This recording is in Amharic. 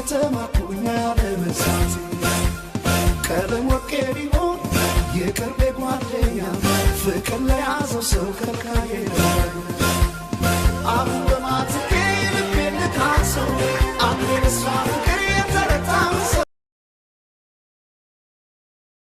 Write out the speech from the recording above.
ከተማርኩኝ አለመሳት። ቀለም ወርቄ ቢሆን የቅርቤ ጓደኛ፣ ፍቅር ለያዘው ሰው ከልካይ የለኛ።